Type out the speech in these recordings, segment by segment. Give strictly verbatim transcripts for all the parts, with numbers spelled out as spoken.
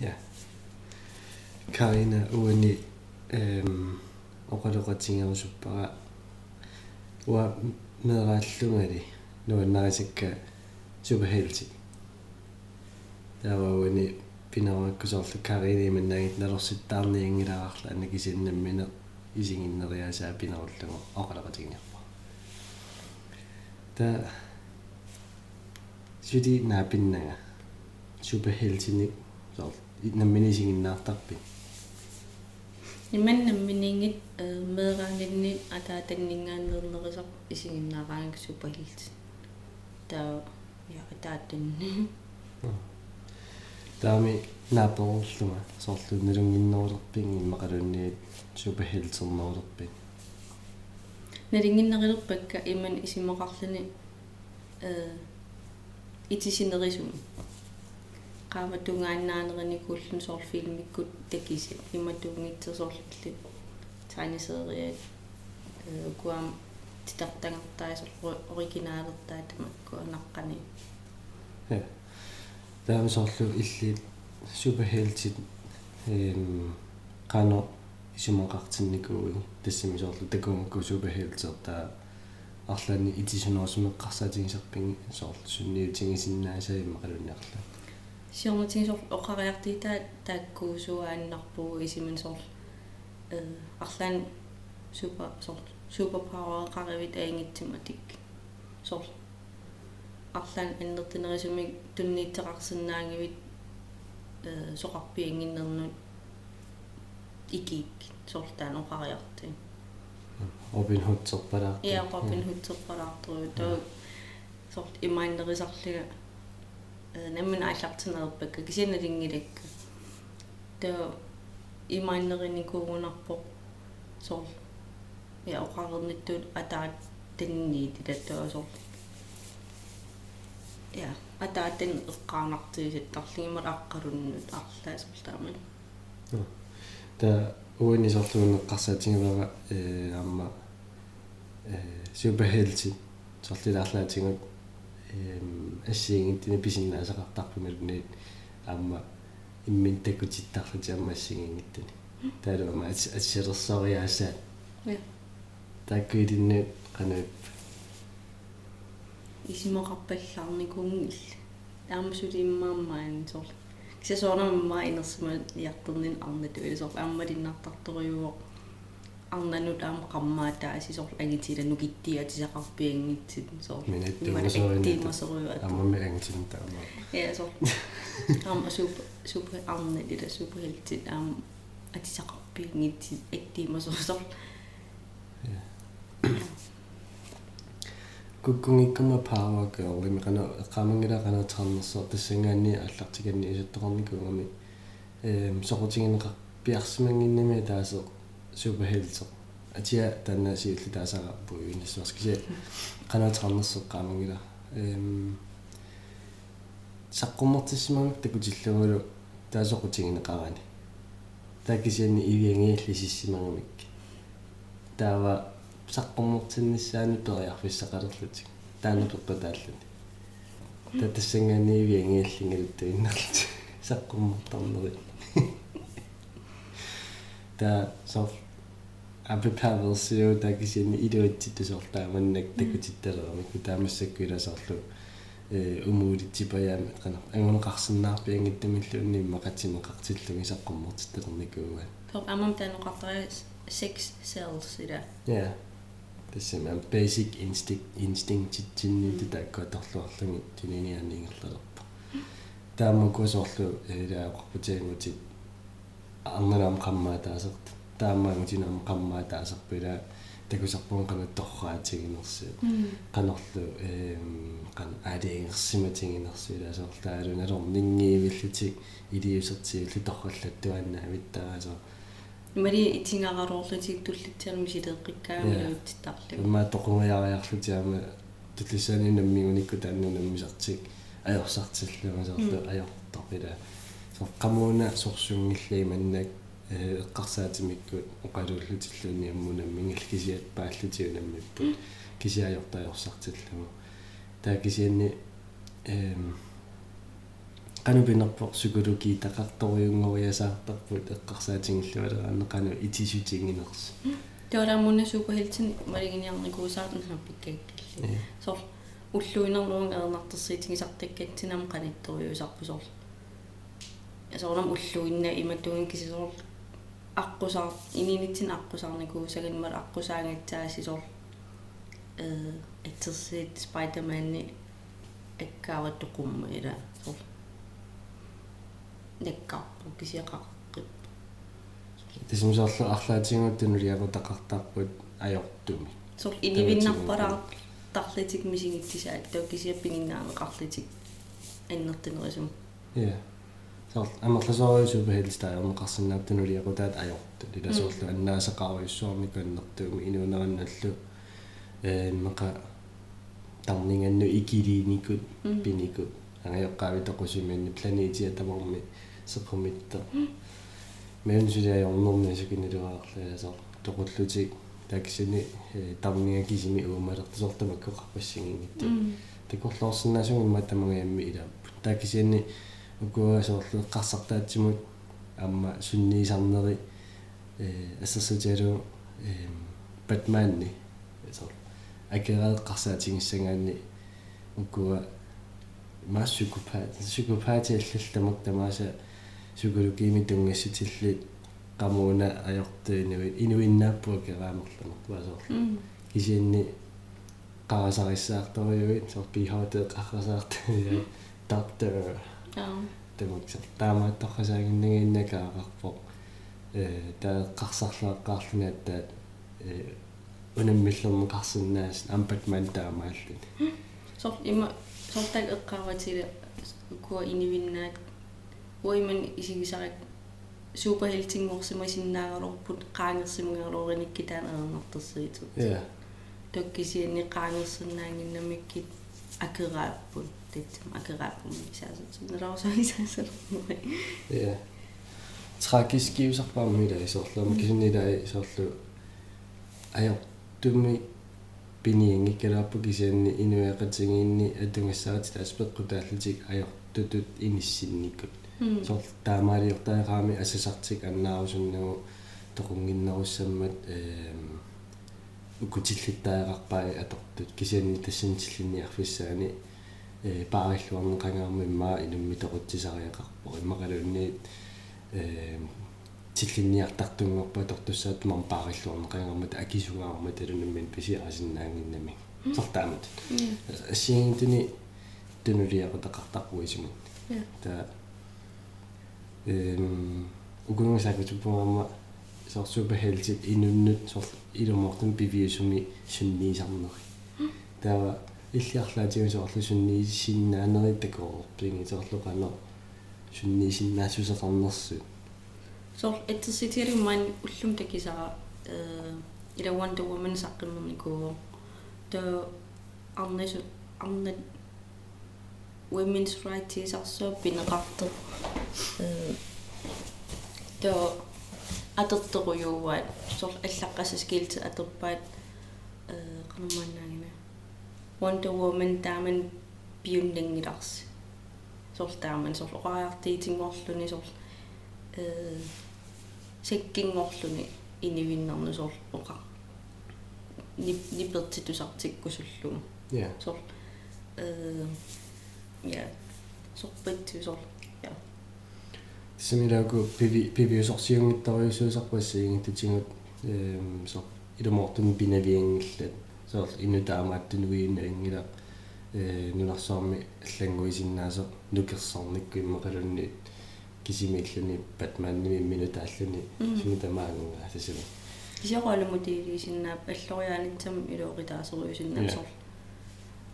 Ja. Karina, uani, ehm, oqaloqatigerusuppara uanga meeraallungali nuannarisakka superheltit. Taava uani pineruakku soorlu Karina imannaanngitsoq nalorsittaarnianngilararlu, aana kisianni nammineq isiginneriaasaa pinerullugu oqaloqatiginerpara. Taava suli naapinnanga superheltinik soorlu i-, nammineq isiginnaartarpit? Imannak namminiinngitsoq, eh, meeraaninni ataatanninngaanneernerisaq isiginnaaraangakku superheltit. Taava, ja, ataatanni. Mm. Taavami naapereerlunga soorlu nalunnginnerulerpit immaqaluunniit superhelternerulerpit? Nalunnginnerulerpakka imannak isumaqarluni, eh, itisinerusumik. Qaavatuunngaannaanerinikuulluni soorlu filmikkut takisat. Imatuunngitsoq soorlu illit tegneseriet, eh, ukua aamma titartagartai soorlu originalertai tamakku naqqani. Ja. Taava soorlu illit superheltit, ehm, qanoq isumaqartinnikuuigit, tassami soorlu takugukku superheltit, taava arlaannik itisunerusumik eqqarsaatigisarpigit soorlu sunniutigisinnaasaat immaqaluunniit arlaat? Siornatigut soorlu oqariartuutaat taakkuusuaannarpugut isumanni soorlu, eh, arlaannik super, soorlu superpowereqarivit ajunngitsumik atik. Soorlu arlaannik annertunerusumik tunniussaqarsinnaagavit, eh, soqarpiannginnernut ikikkit, soorlu taanna oqariartuut. Robin Hood-erpalaartoq. Ja, Robin Hood-erpalaartoq. Taava soorlu imaannerusarlunga, eh, nammineq aallartinneq ajorpakka, kisianni nalunngilakka. Taava imaannerinikuugunarpoq soorlu, ja, oqarnittut ataatanniit ila taava soorlu, ja, ataatanik eqqaanartuusuttarlugit imaluunniit aqqalunnut arlaat soorlu taamani. Joo. Taava uani soorlu una eqqarsaatigivara, eh, aamma, eh, superheltit soorlu ilaarlaatigut, ehm, assigiinngitsunik pisinnaasaqartarput imaluunniit aamma imminut takutittarlutik aamma assigiinngitsunik. Taavalu aamma ats-, atisalersoriaasaat. Ja. Taakku ilinnut qanoq ippat? Isumaqarpallaarnikuunngillat. Aamma suli immaqa maani soorlu. Kisianni soorunami immaqa inersimajartornini arnatut, ila soorlu aamma malunnartartorujuuvoq. Arnanut aamma qarmaataasut soorlu angutit ila nukittuut atisaqarpianngitsut soorlu. Minuttuumasorujuuvoq. Immaqa attuumasorujuuvoq. Aammami angutinut taama. Ja, soorlu. Aamma super, super arnat ila superheltit aamma atisaqarpianngitsut attuumasorujuuvoq soorlu. Ja. Kukkunngikkuma Power Girlimi qanoq eqqaamanngilara, qanoq trænersoq, tassanngaanniit aallartikanniisuttoqarnikuugami, ehm, soqutigineqarpiarsimannginnami ataaseq superhelti. Atia taanna siulleq taasara puiuinnassuarsi, kisianni qanoq trænersoq eqqaamanngilara. Ehm, saqqummertissimagukku takutillugulu taava soqutigineqarani. Taava kisianni iviangiallisissimagamikkit. Taava saqqummertinnissaanut periarfissaqalerlutik. Taanna peqqutaalluni. Taava tassanngaanniit iviangiallinngaluttuinnarlutik saqqummertarnerit. Taava soorlu Abby Powers-iu taava kisianni iluatsittoq soorlu taamannak takutittaleramikku, taava massakkut ila soorlu, eh, umuulitsipajaamik qanoq anguneqarsinnaarpianngitsumilluunniit immaqa qineqartillugit saqqummertittalernikuuaat. Soorlu aammami taanna oqartariaqarpoq six cells ila. Ja. Tassami aamma basic instinct, instinctitsinniittut, mm, taakku atorluarlugit tuniniaanni ingerlalerpoq. Taava ukua soorlu, eh, ila oqarputit angutit arnanut aamma qarmaataasertut. Taava aamma angutinik aamma qarmaataaserput, ila takusarpunga qanoq torraatiginersut. Mm. Qanorlu, ehm, qanoq aalajangersimatiginersut, ila soorlu taavalu nalorninngivillutik iliuusertivillutik torrallattuaannaavittaasut. Imaluunniit itugaraluarlutik tullissaani misileeqqikkaangamik, ja, iluatsittarlugit. Immaqa toqungajariarlutik aamma tullissaani unammigunikku taanna unammisartik ajorsartillugu soorlu, mm, ajortoq ila. Soorlu qamuuna sorsunngillat imannak, eh, eqqarsaatimikkut oqaluullutilluunniit aamma unamminngillat, kisianni paallutik unammipput. Mm. Kisianni ajortoq ajorsartillugu. Taava kisianni, ehm, Qanoq pinerpoq psykologiitaqartorujunngoriasaartarput eqqarsaatigillualeraanni qanoq itissutiginersoq. Taavalu aamma una superheltinik maluginiarnikuusarput naapikkakkilli. Ja. Soorlu ulluinnarluunniit ajornartorsiutigisartakkatsinnut aamma qanittoriusarpoq soorlu. Soorunami ulluinnarni imatut kisianni soorlu aqqusaar-, inuunitsinni aqqusaarnikuusagami aamma aqqusaagassagaanni soorlu, eh, assersuut Spider-Manip akkaavaa toqummat ilaa soorlu nakkarpoq kisianni qaqeqqippoq. Tassami soorlu arlaatigut tunuliaqutaqartarput ajortumik. Soorlu inuinnarpalaartarlutik misigissaat taava kisianni piginnaaneqarlutik annertunerusumik. Ja. Soorlu amerlasoorujussuit superheltit ajorneqarsinnaasut tunuliaqutaat ajortut. Ila Mm. soorlu annaasaqarujussuarnik annertuumik inuunerannullu, eh, immaqa tarningannut ikiliinikut, Mm. pinikut. Angajoqqaavit toqusumiinni planetia tamarmi sequmittoq. Mm. Meeraq suli ajornermi sukiniluaarlaa soorlu toqullutik taava kisianni, eh, tarninga kisimi uumalertoq soorlu tamakku oqarpassuunngitsoq. Mm. Takorloorsinnaasugut immaqa tamangajammi ilaapput. Taava kisianni ukua soorlu eqqarsartaatsimut aamma sunniisarneri, eh, assersuutigalugu, eh, Batmani soorlu akeraat eqqarsaatigissagaanni ukua immaqa psykopat, psykopatit allallu tamakku tamaasa psykologiimik tunngassutillit qamuuna ajortut inuit, inuinnaapput akeraa amerlanerpaat soorlu. Mm. Kisianni qarasarissaartorujuit, soorlu P H D qarrasaartorujuit, doctor. Aa. Tamakku soorlu taamaattoqasaaginnagit nakaaqqarpoq. Eh, taava eqqarsarluaqqaarluni aatsaat, eh, unammillerneqarsinnaasut aamma Batman taamaalluni. Soorlu ima, soorlu taakku eqqaavatsigit ukua inuinnaat uanga ima isigisara superheltinngorsimasinnaagaluarput qaangersimagaluarunikkit taanna ajornartorsiutit. Ja. Taava kisianni qaangersinnaannginnamikkit akeraapput. Tassami akeraapput isaasertut. Nalorsuaq isaasertut. Ja. Tragiskiusarpaammi ilaa soorlu. Mm. Kisianni ilaa soorlu ajortumik pinianngikkaluarpoq kisianni inuiaqatigiinni atugassaratik tassa peqqutaallutik ajortutut inissinnikut. Mm. Soorlu taamaaliortariaqarami asasartik annaarusunnagu toqunnginnerussammat, ehm, ukutillittariaqarpai atortut. Kisianni tassani tillinniarfissaani, eh, paarilluarneqangaarmat immaqa inummik toqutsisariaqarpoq. Immaqaluunniit, ehm, tillinniartartunngorput atortussaattut aamma paarilluarneqangaarmata akisungaarmatalu nammineq pisiarisinnaannginnamik. Mm. Soorlu taamatut. Mm. Assigiinngitsuni tunuliaqutaqartarpoq isumut. Ja. Taava, ehm, ukunnga saakkutsuppunga aamma soorlu superheltit inunnut soorlu ilumoortumik piviusumik sunniisarneri. Mm. Taava illit arlaatigut soorlu sunniisinnaanerit takoreerpigit soorlu qanoq sunniisinnaassuseqarnersut? Soorlu assersuutigalugu maani ullumi takusara, eh, ila Wonder Woman saqqummernikuuvoq. Taava arnasut, arnat women's rights-iusarsuaq pineqartoq. Eh, taava atortorujuuaat. Soorlu allaqqasaskilti atorpaat, eh, qanormaannaagina. Wonder Woman taamani piunnanngilarsi. Soorlu taamani soorlu oqariartuutinngorluni soorlu, eh, sakkinngorluni inuinnarnut soorlu oqa-, nip-, nipertitusartikkusullugu. Ja. Soorlu, eh, ja, sorpassuit soorlu, ja. Tassami ilaa uku pivi-, piviusorsiunngitsorujussuusarput assigiinngitsutigut, ehm, soorlu ilumoortumik pinavianngillat. Soorlu inuit taamaattunuiinnaanngilaq, eh, nunarsuarmi allannguisinnaasoq nukersornikkut immaqaluunniit kisimiilluni Batmanimik imminut taalluni. Mm. Sumi tamaanga tassami. Kisianni oqalumut tiiliisinnaapput alloriaanitsamut iluaqutaasorujusinnaapput. Ja. Soorlu.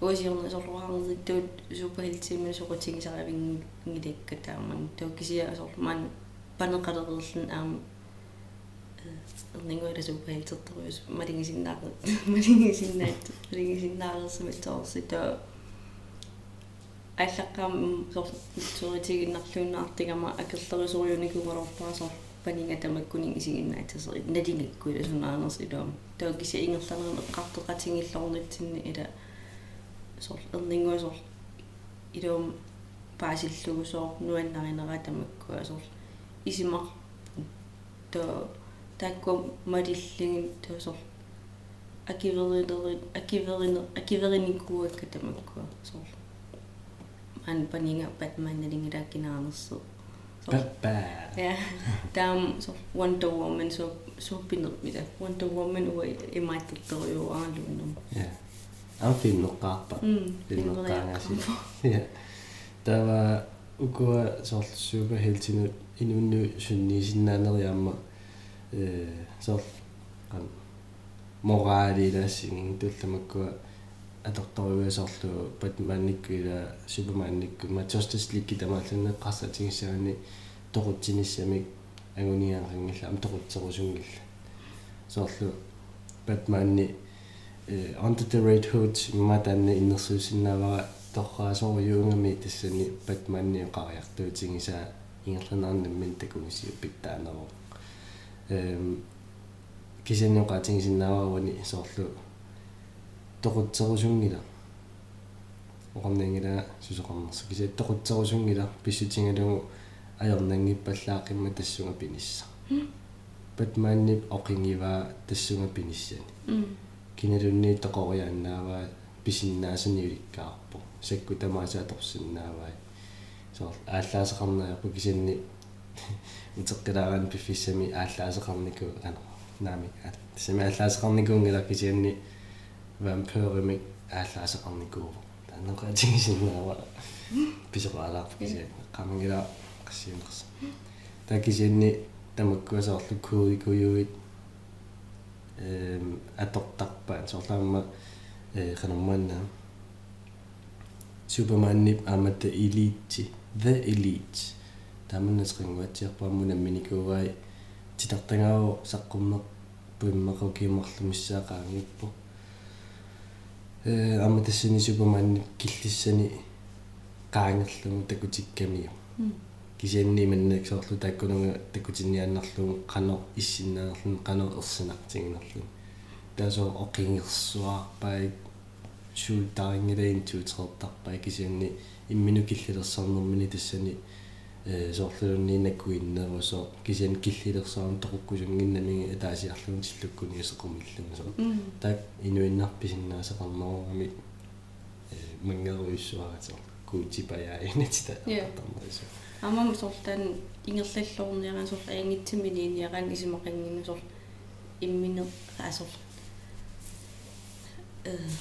Uasiorna soorlu oqarnittut superheltiimut soqutigisarivinngilakka taamani. Taava kisianni soorlu maani paneqalereerluni aamma, eh, erninnguit ila superheltertorujussuit malugisinnaare-, malugisinnaat-, malugisinnaareersimassavarsi taava aallaqqaammut soorlu nutsuutigiinnarluinnartigama akerlerisorujunikuugaluarpara soorlu paniga tamakkuninnga isiginnaassaseri nalugakku ila sunaanersoq iluamik. Taava kisianni ingerlanerani eqqartoqatigiilluarnitsinni ila soorlu erninnguit soorlu iluamik paasillugu soorlu nuannarinera tamakkua soorlu isima-, to-, taakku malillugit to-, soorlu akueriner-, akueriner-, akuerinikuuakka tamakkua soorlu. Aana paniga Batman nalingilaakkinaanersoq. Soorlu. Batman. Ja. Taama soorlu Wonder Woman so-, soorpinermita. Wonder Woman uanga imaattortorujuaraluunnerma. Ja. Aamma filmeqqaarpa. Mm, filmeqqaarpaa. Ja. Taava ukua soorlu superheltinut inunnut sunniisinnaaneri aamma, eh, soorlu qan-, moraalilaassinngitsoq tamakkua atortorujuit soorlu Batmanikkut ila Supermanikkut, ma Justice League tamaalluni eqqarsaatigissagaanni toqutsinissamik anguniagaqanngillat aamma toqutserusunngillat. Soorlu Batmani, eh, Under the Red Hood immaqa taanna innersuussinnaavara torraasorujuugami tassani Batmani oqariartuutigisaa ingerlaannaq nammineq takusiuk pitsaaneruvoq. Ehm, kisianni oqaatigisinnaavara uani soorlu toqutserusunngilaq. Oqarnianngilanga susoqarnersoq. Kisianni toqutserusunngilaq pissutigalugu ajornanngippallaaqimmat tassunga pinissaq. Mm. Batmanip oqigivaa tassunga pinissani. Mm. Kinaluunniit toqoriaannaavaa pisinnaasanik ulikkaarpoq. Sakkut tamaasa atorsinnaavai. Soorlu aallaaseqarneq ajorpoq kisianni uteqqilaaraanni piffissami aallaaseqarniku-, ano, naamik, aa, tassami aallaaseqarnikuunngilaq kisianni vampyrimik aallaaseqarnikuuvoq. Taanna oqaatigisinnaavara pisoqalaarpoq kisianni. Qamanngilaq qassiuneqarsoq. Taava kisianni tamakkua soorlu kuuikujuit, ehm, atortarpaat. Soorlu aamma, eh, qanormaanna. Supermanip aamma The Elite. The Elite. Tamanna seqinnguatsiarpoq aamma unamminikuuai titartagaavoq saqqummerpoq immaqa ukiut marluk missaat qaangiuppoq. Eh, aamma tassani Supermanip killissani qaangerlugu takutikkamiuk. Mm. Kisianni imannak soorlu taakkununnga takutinniaannarlugu qanoq issinnaanerluni qanoq ersinartiginerluni. Taava soorlu oqigersuarpai suuttarinngilaat intuutereertarpai kisianni imminut killilersornermini tassani, eh, soorluluunniit nakuinnerusoq kisianni killilersuarneq toqukkusunnginnamigit ataasiarlugu tillukkuniuk sequmillugu soorlu. Mm. Taakku inuinnarpit pisinnaasaqarnerugamik, eh, manngerujussuaratik soorlu kuutipajaa inatita. Ja. Aamma soorlu taanna ingerlalluarniaraanni soorlu ajunngitsumik inuuniaraanni isumaqannginnami soorlu imminut aa soorlu, eh,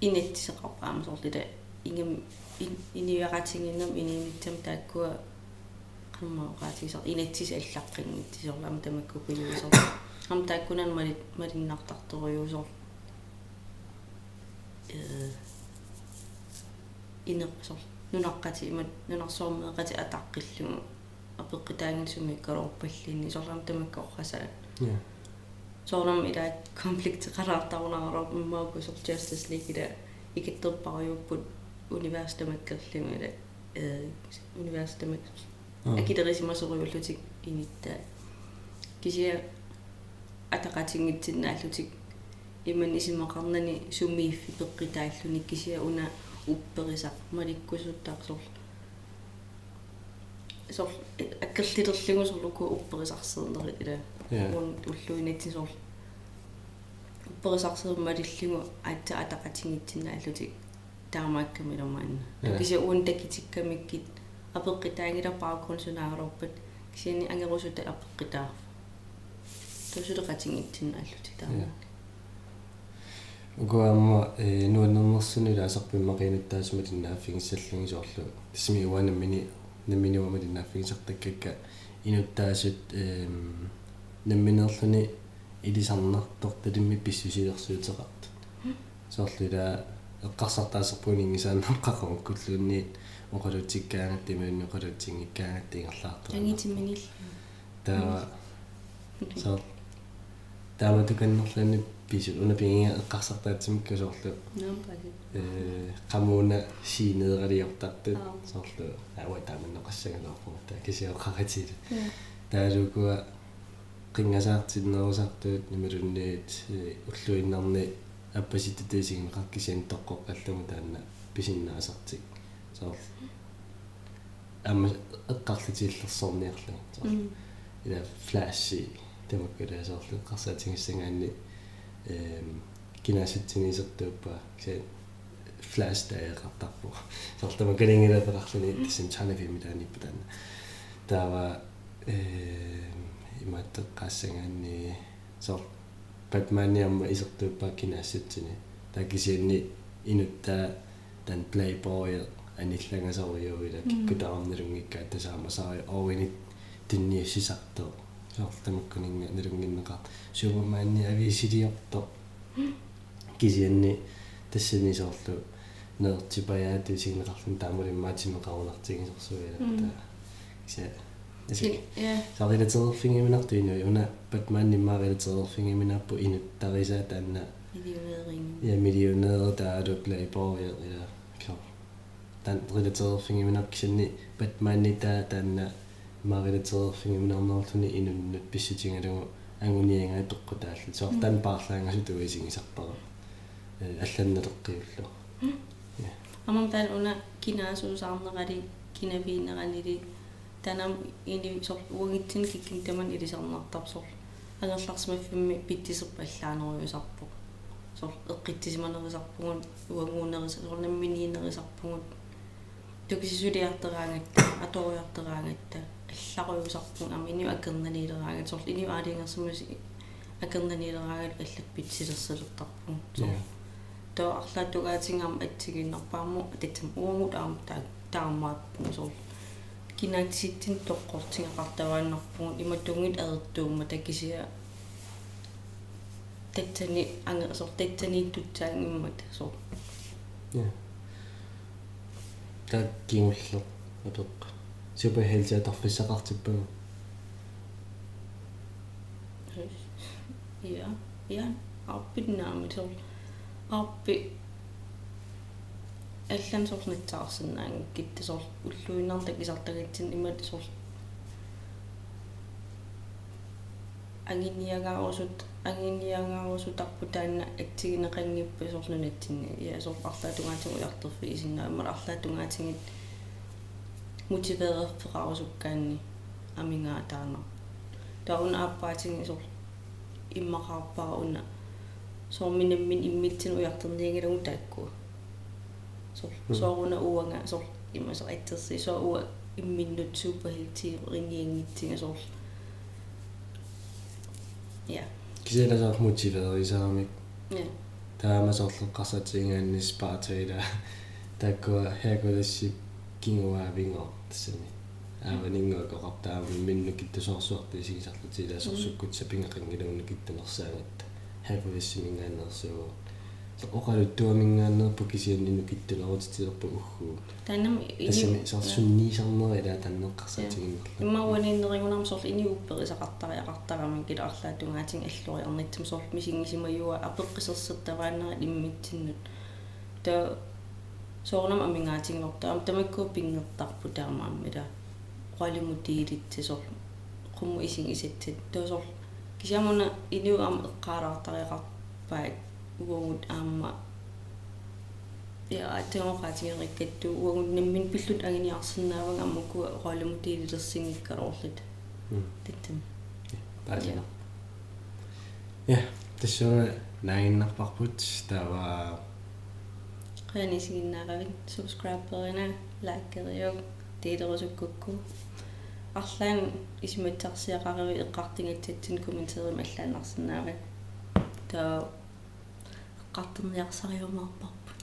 inatsiseqarpoq aamma soorlu ila ingammik in-, inuiaqatigiinnermik inuunissami taakkua qanormaa oqaatigisarput inatsisit allaqqanngitsut soorlu aamma tamakkuupput soorlu. Aamma taakkunani mali-, malunnartartorujuuvoq soorlu. Eh, iner-, soorlu nunaqqatit imatut nunarsuarmioqatit ataqqillugu apeqqutaanngillat sumiikkaluarpalluunniit soorlu aamma tamakku orrasaat. Ja. Soorunami ila konflikteqalaartarunaraluarpoq immaqa uku soorlu Justice League ila ikittorparujuupput universi tamakkerlugu ila, eh, universi tamak-, mm, akilerisimasorujuullutik inuttai. Kisianni ataqatigiissinnaallutik imannak isumaqarnani sumiiffik peqqutaalluni kisianni una upperisaq malikkusuttarsoq. Soorlu akerlilerlugu soorlu uku upperisarsiornerit ila. Ja. Uani ulluinnarni soorlu upperisarsiorneq malillugu aatsaat ataqatigiissinnaallutik taamaakkami ila maanna. Ja. Kisianni uani takutikkamikkit apeqqutaanngilaq baggrund sunaagaluarpat kisianni angerusutaq apeqqutaavoq. Taava suleqatigiissinnaallutik taamaakkami. Ja. Uku aamma, eh, nuannernersunut ilaasarput immaqa inuttaasut malinnaaffigissallugit soorlu. Tassami uanga nammini-, nammineq uanga malinnaaffigisartakkakka inuttaasut, ehm, nammineerluni ilisarnartortalimmik pissusilersuuteqartut. Soorlu ila eqqarsartaaserput uninngisaannaq qaqugukkulluunniit oqalutsikkaangatta imaluunniit oqalutsinngikkaangatta ingerlaartoq. Angitiminil. Taava, mm, soorlu taamatukannerluunniit pisut una pigiga eqqarsartaatsimikkit soorlu. Naamik. Eh, qamuuna sceneraliortartut. Aap. Soorlu aua taamanna oqassagaluarpunga taava kisianni oqaratigilu. Ja. Taavalu ukua qinngasaartinnerusartut imaluunniit, eh, ulluinnarni appasittatut isigineqartut kisianni toqqoqqallugu taanna pisinnaasartik. Soorlu aamma eqqarlutillersorniarlugit. Soorlu. Mm. Ila flashi tamakku ila soorlu eqqarsaatigissagaanni, ehm, kinaassutsini isertuuppaa. Kisianni flash taagaqartarpoq. Soorlu tamakku aninngilaateqarluni tassani tegnefilmit taaniippoq taanna. Taava, ehm, imaattoq eqqaassagaanni soorlu Batmani aamma isertuuppaa kinaassutsini. Taava kisianni inuttaa taanna Playboy anillangasorujuuvoq ila. Mm. Kikkut tamarmik nalunngikkaat, tassa aamma Saara Owenip tunniussisartoq. Soorlu tamakkuninnga nalunnginneqartoq. Supermani aviisiliortoq. Kisianni tassani soorlu neertipajaatut isigineqarluni taamaalimmat timeqarunartigisorsuuvoq ila. Mm. Taava. Kisianni Kil-, ja. Soorlu relateererfigiuminarpoq inuit, una Batmanimut relateererfigiuminarpoq inuttarisaa taanna. Millionæri. Ja, millionæri taavalu playboy ila. Kio. Taanna relateererfigiuminarpoq kisianni Batmani taava taanna aamma relateererfigiuminarnerulluni inunnut pissutigalugu anguniagai peqqutaallutik. Soorlu Mm. taanna paarlaangasutut isigisarpara. Eh, allanut naleqqiullugu. Mm. Ja. Aamma taanna una kinaassusaarnerali, kinaviineranili, taanna aamma inuit soorlu uagutsinnut kikkunnut tamanut ilisarnartarpoq soorlu. Angerlarsimaffimmi pitsiserput allaanerujussuusarpoq. Soorlu eqqissisimanerusarpugut, uaguunerus-, soorlu namminiinnerusarpugut. Takusi suliartaraangatta, atoriartaraangatta, allarujussuusarpugut, aamma inuit akornanniileraangatta, soorlu inuit aalajangersimasut akornanniileraangatta allat pitsilersalertarpugut. Soorlu. Ja. Taava arlaatigut aamma assigiinnarpara aamma tassami uagut aamma taa-, taamaappugut soorlu. Kinaassutsinik toqqortugaqartuaannarpugut imatut ajortuummata kisianni tassani ange-, soorlu tassaniittussaanngimmata soorlu. Ja. Taava kingulleq apeqqut. Superheltit atorfissaqartippagu. Ja, ja, aappi naamik soorlu. Aappi allanut soorlu nassaarsinnaanngikkutta soorlu ulluinnarni takusartagatsinni imatut soorlu anguniagarusut-, anguniagarusutarput taanna assigineqanngippat soorlu nunatsinni. Ja, soorlu arlaatigut ujartorfigisinnaavimmat arlaatigut motivererfeqarusukkaanni amigaataarnarpoq. Taava una aappaatigut soorlu immaqarpara una soormi nammineq immitsinnut ujartornianngilagut taakkua. Soorlu, mm, sooruna uanga, soorlu, ima soorlu atsersi, soorlu uanga imminnut superheltiuinianngitsunga soorlu. Ja. Kisianni soorlu motiverisaaramik. Ja. Taava soorlu eqqarsaatigigaanni Sparta ila taakkua Herculesip kinguaavigooq tassami. Aavaninnguaq oqartarami imminnut nukittusoorsuartut isigisarlutik ila soorlu, mm, sukkut sapigaqanngilagut nukittunersaagatta. Herculesiminngaanneersuuvoq. Soorlu oqaluttuaminngaanneerpoq kisianni nukittunerutitsilerpoq ugguuna. Taannami ini-, tassami soorlu, ja, sunniisarnera ila taanna eqqarsaatiginnarlugu. Immaqa uaniinnerugunarmi soorlu inuit upperisaqartariaqartaramik ila arlaatigut alloriarnitsinni soorlu misigisimajua apeqqusersortavaannera immitsinnut. Taava soorunami amigaatigivarput aamma tamakku pinngortarput taamaammat ila. Rollemodellitsi soorlu qummut isigisassat. Taava soorlu kisianni una inuit aamma eqqaalaartariaqarpaat uagut aamma. Ja, aatsaat oqaatigereerikkatta uagut nammineq pilluta anguniarsinnaavagut aamma ukua rollemodellilersinngikkaluarluta. Mm. Tassami. Ja, paasinarpoq. Ja. Ja, tassuuna naaginnarparput taava. Qujanaq isiginnaaravit, subscriberina, likeriuk, delerusukkukku. Arlaannik isumassarsiaqarivit eqqartugassatsinnik kommenterimi allaannarsinnaavat. Taava eqqartorniarsariumaarparput.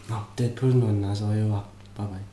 Nå, Deadpool nuannaasariuaarput. Bye bye.